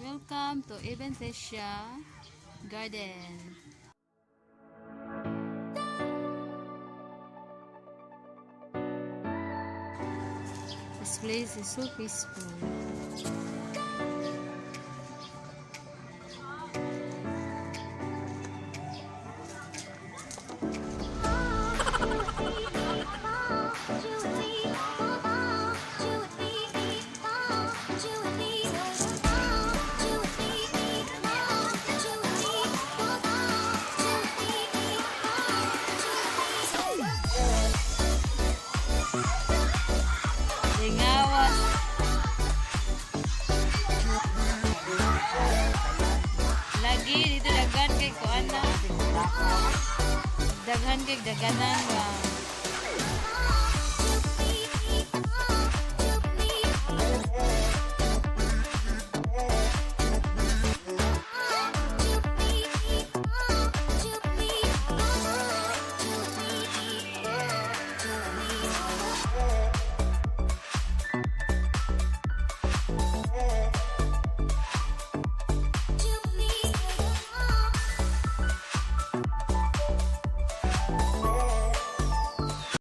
Welcome to Aventisya Garden. This place is so peaceful. Lingawas. Lagi dito daghan kay kuan na. Daghan kay daganan ba.